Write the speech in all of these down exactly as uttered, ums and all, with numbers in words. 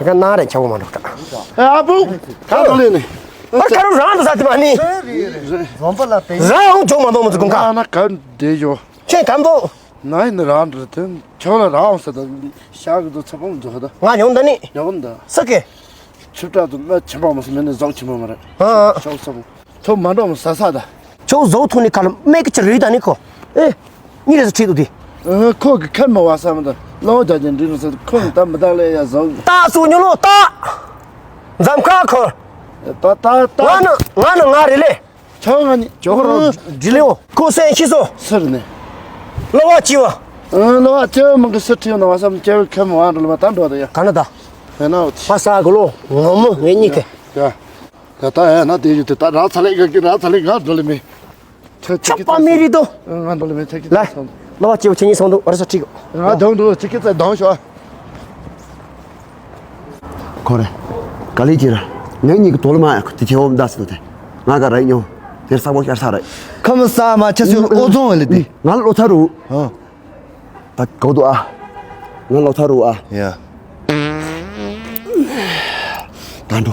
ཁ་ན་རེ་ཆ་བོ་མ་འགྲོ་ཁ། ཨ་བུ། ཁ་ཏོ་ལེ་ནི། ཨ་ཁ་རུ་རང་དུ་ས་དེ་མ་ནི། རྫོང་པ་ལ་པེ། རང་འོང་ཆོག་མ་འདོང་མི་ཚུ་གུང་ཁ། ཨ་ན་ག་འདྲེ་ཡོ། ཁྱེད་གམ་དོ། ན་ཡིན་རང་འདྲ་དེ་ཁྱོད་ལ་རང་ཟེར་ད་ཤག་གི་དུ་ཚ་པོ་མི་འཇོག་ད། ང་ཡོང་ད་ནི། ཡོང་ད། ས་ཀེ། ཆུ་བྲག་ཏུ་མ་ཆེན་པོ་མ་སུ་མེད་ནི་ཟོག་ཆེན་པོ་མ་རེད། ཨ་ཨ། ཤོག་ས་བུ། ཐོ་མ་འགྲོ་མ་ས་ས་ད། ཁྱོད་ཟོག་ཐུང་ནི་ཁ་ལ་མེ་ཀི་ཆ་རུས་ད་ནི་ཁོ། ཨེ། གཉིས་རེ་ས་ཁྲིད་དུ་དེ། ཨ་ཁོ་གི་ཁར་མ་བ་ས་མ་ད་ལོ་རྒྱ་ཅན་འདྲི་རུ་ས་ཁོ་ནི་ད་མི་ད་ལེ་ཡ་ཟོག་ཏ་སུ་ཉོ་ལོ་ཏ། འཛམ་ཁ་ཁོ། ད་ད་ད། ང་ནི་ང་ནི་ང་རེ་ལེ། ཆོ་ང་ནི་ཇོ་ཧོ་རོ་འདྲི་ལེའོ། ཁོ་སེན་ཤི་སོ། སུ་རེད་ནི། ལོ་བ་ཅི་བ། ཨ་ལོ་བ་ཅི་བ་མང་གི་སུ་ཁྲིད་ན་བ་སམ་ཅི་བ་ཁེ་མ་བ་འགྲོ་ལ་བ་ད་འགྲོ་ད་ཡ། ག་ན་ད། ཧེ་ན་འོ་ཅི། ཕ་ས་གོ་ལོ་ངོ་མོ་ངེ་གཉིས་ཀེ། ཡ། ད་ད་ཡ་ན་དེ་ཡོད་དེ་ད་ར་ཚ་ལེ་ག་གི་ར་ཚ་ལེ་ག་འགྲོ་ལེ་མེ། ཆ་ཆ་པ་མེ་རི་དོ། ང་འགྲོ་ལེ་མེ་ཆ་ཀི་ལ། ལོ་བ་ཅི་བ་ཆ་གཉིས་སོང་དུ་བ་ར་ས་ཁྲིད་གོ། ང་དང་འགྲོ་ཆ་ཀི་ཚ་དང་ཤོ། ཁོ་རེ། ག་ལེ་ཅི་ར། ངེད་གཉིས་ཀྱི་དོ་ལ་མ་ཡ་ཁུ་དེ་ཁྱེད་འོམ་ད་སི་དོ་དེ། ང་ག་རེ་ཉོ། དེར་ས་བོ་ཤར་ས་རེ། ཁམས་ས་མ་ཆ་སུ་ཨོ་ཙོང་ལེ་དེ། ང་ལོ་ཚ་རུ། ཧ། ད་གོ་དུ་ཨ། ང་ལོ་ཚ་རུ་ཨ། ཡ། ད་འགྲོ། ད།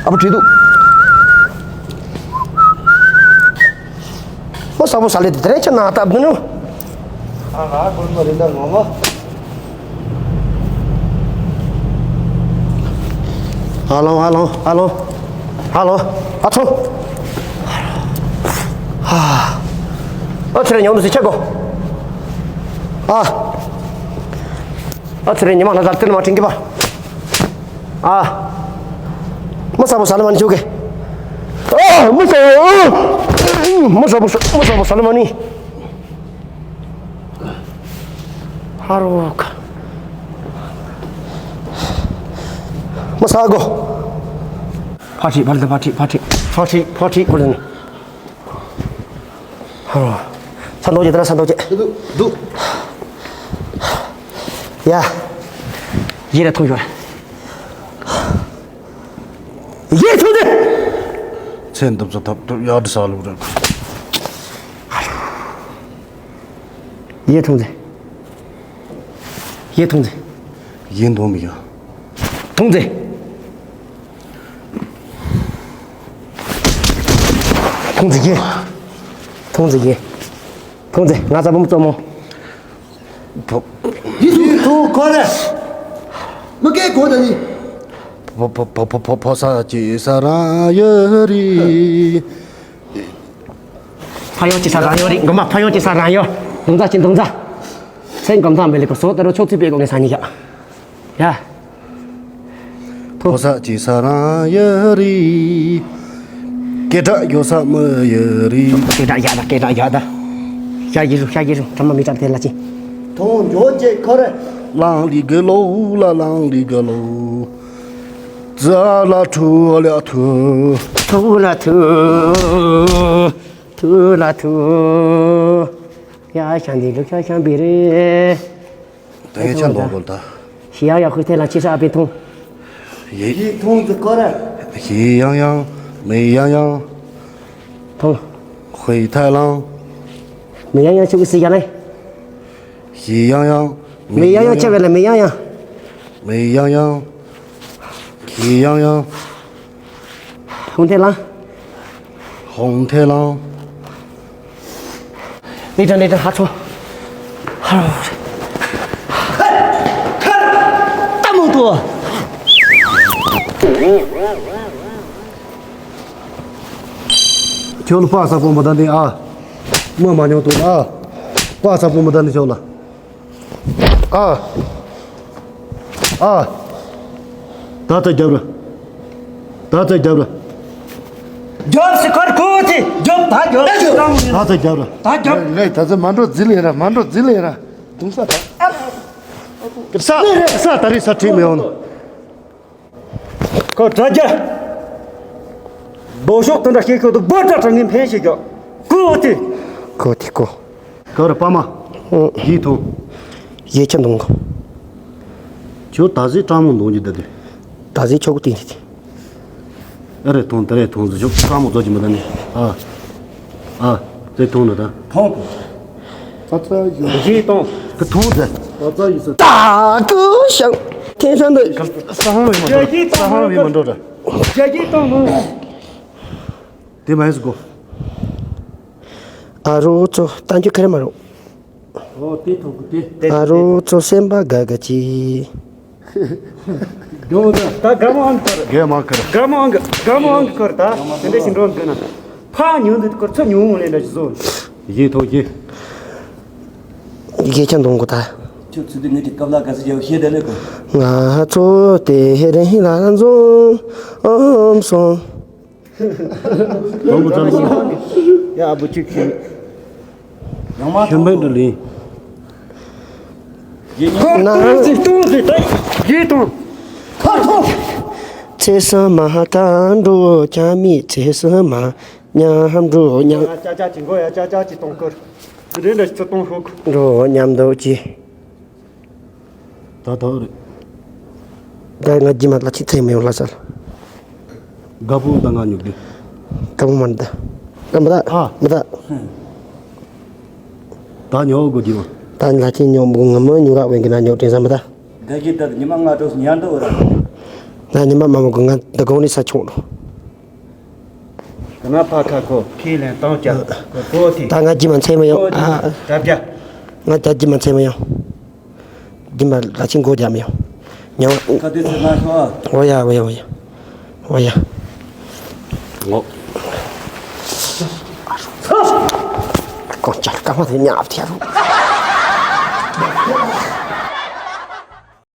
ཨ་ཕ་བྲིས་འདུག་ཨོ་ས་བོ་ས་ལེ་དེ་དེ་རིང་ཁྱེད་ན་སྟབས་མི་ནུ། ཨ་ང་ཀུན་མ་རིན་ད་ངོ་མ། ཧ་ལོ་ཧ་ལོ་ཧ་ལོ་ཧ་ལོ། ཨ་ཚོ། ཨ་ཚེ་རིང་ཉོ་མི་སྲིད་ཆ་གོ། ཨ། ཨ་ཚེ་རིང་ཉི་མ་ལ་དར་ཏེ་ལ་མ་དྲིན་གི་པ། ཨ། མི་ས་བོ་ས་ལེ་མ་ནི་ཆོ་གེ། ཨ་མི་ས་བོ། མི་ས་བོ་ས་མི་ས་བོ་ས་ལེ་མ་ནི། ཧ་རོ་ཁ། མ་ས་གོ། ཕ་ཁྲིད་ཕ་ཁྲིད་ཕ་ཁྲིད་ཕ་ཁྲིད་ཕ་ཁྲིད་ཕ་ཁྲིད་ཁོ་ལ་ནི། ཧ་རོ། ས་འདོགས་ཀྱི་དེ་ན་ས་འདོགས་ཀྱི། འདུག་འདུག་ཡ། ཡེ་ར་ཐོང་ཡོད། ཡེ་ཐུང་དེ། ཚེ་འདི་ཚོ་ཐབས་ཐུབ་ཡག་འདི་ས་ལུག་རེད། ཡེ་ཐུང་དེ། ཡེ་ཐུང་དེ། ཡེ་འདོམ་ཡ། ཐུང་དེ། ཐུང་དེ་ཡེ། ཐུང་དེ་ཡེ། ཐུང་དེ་ང་ཚ་བུམ་བཙོ་མོ། ཕོ། ཡིད་དུ་འཐུང་གོ་རེ། མི་སྐད་གོ་ད་ནི། ཕོ་ཕོ་ཕོ་ཕོ་ཕོ་ཕོ་ས་ཅི་ས་ར་ཡ་རི། ཕ་ཡོ་ཅི་ས་ར་ཡོ་རི་མགོ་མ་ཕ་ཡོ་ཅི་ས་ར་ཡོ། དུང་རྩ་ཅི་དུང་རྩ། སེང་གམ་ཐང་མེ་ལི་ཀོ་སོ་ཏེ་རོ་ཆོག་ཚིག་པའི་སྒོ་ནས་ས་ཉི་ཡ། ཡ། ཕོ་ས་ཅི་ས་ར་ཡ་རི། སྐད་གྲགས་ཡོད་ས་མི་ཡ་རི། སྐད་གྲགས་ཡག་ད་སྐད་གྲགས་ཡག་ད། ཤ་ཡི་རུ་ཤ་ཡི་རུ་དྲ་མ་མི་གྲགས་དེ་ལ་ཅི། ཐོང་ཇོ་ཅེ་ཁོ་རེ། ལང་ལི་གི་ལོ་ལ་ལང་ལི་གི་ལོ། ཙ་ལ་ཐུ་ལ་ཐུ། ཐུ་ལ་ཐུ། ཐུ་ལ་ཐུ། ཡ་ཤང་དི་ལུ་ཤ་ཤང་བི་རེ། ད་ངས་ཆ་མདོག་གོ་ད། ཞི་ཡང་ཡང་ཧུ་ཐེ་ལ་ཅི་ས་ཨ་པེ་ཐུང་། ཡེ། ཡི་ཐུང་དུ་གོ་ར། ཞི་ཡང་ཡང་། མེ་ཡང་ཡང་། ཐུང་། ཧུའི་ཐའི་ལང་། མེ་ཡང་ཡང་ཆུ་གི་སི་ཡ་ལེ། ཞི་ཡང་ཡང་། མེ་ཡང་ཡང་ཆེ་བས་ལ་མེ་ཡང་ཡང་། མེ་ཡང་ཡང་། ཞི་ཡང་ཡང་། ཧུང་ཐེ་ལང་། ཧུང་ཐེ་ལང་། ནི་ཏྲ་ནི་ཏྲ་ཧ་ཚོ། ཧ་རོ། ཁར། ཁར། ཏ་མོ་ཏོ། ཁྱོད་ལ་པ་ས་པོ་མ་ད་ནི་ཨ། མ་མ་ཉོ་ཏོ་ཨ། པ་ས་པོ་མ་ད་ནི་ཁྱོད་ལ། ཨ། ཨ། ད་ལྟ་རྒྱབ་ར། ད་ལྟ་རྒྱབ་ར། རྒྱབ་སི་ཁར་ཁུ་ཐི་རྒྱབ་ད་རྒྱབ་ད་ལྟ་རྒྱབ་ར། ད་རྒྱབ། ལེ་ད་ཚ་མ་འགྲོ་ཟི་ལེ་ར་མ་འགྲོ་ཟི་ལེ་ར། དུང་ས་ད། ས་ས་ད་རི་ས་ཁྲིད་མི་ཡོང་ནོ། ཁོ་དྲ་རྒྱ། སྦོ་ཤོག་དེ་འདྲ་ཤེས་ཁྱོད་དུ་སྦོ་དྲ་དྲ་ངན་ཕན་ཤེས་ཀྱོ། ཀུ་ཏི། ཀོ་ཏི་ཀོ། ཀ་ར་པ་མ། ཡིད་ཐུང་། ཡེ་ཆ་འདུང་གོ། ཁྱོད་ད་གཟིག་སྤྲང་མོ་འདུང་རྒྱུ་ད་དེ། ད་གཟིག་ཆོག་གི་དེ་དེ། ཨ་རེ་ཐོང་དེ་རེ་ཐོང་ཟི་ཆོག་སྤྲང་མོ་རྫོགས་ཀྱི་མི་ད་ནི། ཨ། ཨ། དེ་ཐོང་ན་ད། ཐོང་དེ། ད་ཚ་ཡོད། ཡེ་ཐོང་། དེ་ཐོང་དེ། ད་ཚ་ཡོད་ས། ད་ཀུ་ཤང་། ཐེན་སང་དུ། ས་ཧང་བི་མི་འགྲོ། ས་ཧང་བི་མི་འགྲོ་ར། རྒྱ་སྐྱེད་བཏང་ནོ། དེ་མ་ཡིན་སུ་གོ། ཨ་རོ་ཚོ་ལྟ་རྒྱུ་ཁ་རེ་མ་རོ། ཨོ་དེ་ཐོག་གི་དེ། ཨ་རོ་ཚོ་སེམས་པ་དགའ་དགའ་ཅི། དགའ་མོ་ད། ད་དགའ་མོ་ཨང་གི་སྐོར། དགའ་མ་ཁར། དགའ་མོ་ཨང་གི། དགའ་མོ་ཨང་གི་སྐོར་ད། དེ་འདྲ་ཞིག་འགྲོ་འདུག་ན། ཕ་ཉུང་འདུག་སྐོར་ཚོ་ཉུང་ངུ་ལེན་འདྲ་ཞིག་བཟོ། ཡེ་ཐོག་ཡེ། ཡེ་ཆ་འདུང་གོ་ད། ཁྱོད་ཚུལ་དུ་ངེད་ཀྱི་སྐབས་ལ་ག་ཚོད་ཡག་ཤེས་དེ་ལེ་གོ། ང་ཚོ་དེ་ཧེ་རེ་ཧི་ལ་འཛོམས་སོང་། དང་པོ་ཙམ་ཞིག་ཡ་ཨ་བུ་གཅིག་གིས། ཡང་མ་ཤན་པའི་འདུ་ལིན། ཡེ་ཉོ། ན། ཏོང་ཟིག་ཏོང་ཟིག་ད་ཡེ་ཏོང་། ཁ་ཐོང་། ཚེ་ས་མ་ཧ་ཀ་འགྲོ་ཀྱང་མི་ཚེ་ས་མ་ཉམས་འགྲོ་ཉམས། ཡ་ཅག་ཅག་ཅིག་མགོ་ཡ་ཅག་ཅག་ཅིག་གཏོང་སྐོར། རེ་འདྲ་ཞིག་ཚུར་གཏོང་ཤོག་འགྲོ་ཉམས་འདོད་ཀྱི། ད་ཐོག་རེད། ད་ང་རྗེས་མ་ལ་ཅི་ཚེ་མི་ཡོང་ལ་ཟེར། དགའ་པོ་ད་ང་ཉོ་གི། དགའ་པོ་མ་འདའ། ཨ་མ་ད། ཨ། མ་ད། ད་ཉོ་གོ་རྗེས་མ། ད་ལ་ཅི་ཉོ་མོ་ང་མ་ཉོ་ར་བན་གི་ན་ཉོ་དྲན་ས་མ་ད། དགའ་གི་ད་ཉི་མ་ང་གྲོགས་ཉར་འདུག་ར། ད་ཉི་མ་མ་མོ་གི་ང་ད་གོང་ནས་ས་ཆུང་རོ། ད་ང་ཕ་ཁ་ཁོ་ཁས་ལེན་བཏང་ཀྱང་ཁོ་ཐོག་ཐིག་ད་ང་རྗེས་མ་ཚེ་མི་ཡོང་། ཨ། ཨ། ད་བརྒྱ། ང་ད་རྗེས་མ་ཚེ་མི་ཡོང་། རྒྱུན་པ་ལ་ཆེན་སྒོ་རྒྱག་མི་ཡོང་། ཉང་། ཁ་དུས་ཚོད་མ་ཤོག་ཨ། འོ་ཡ་འོ་ཡ་འོ་ཡ། འོ་ཡ། ངོ་། ཀོང་ཅག་ཀ་མ་དེ་ཉག་ཐེ་རུ།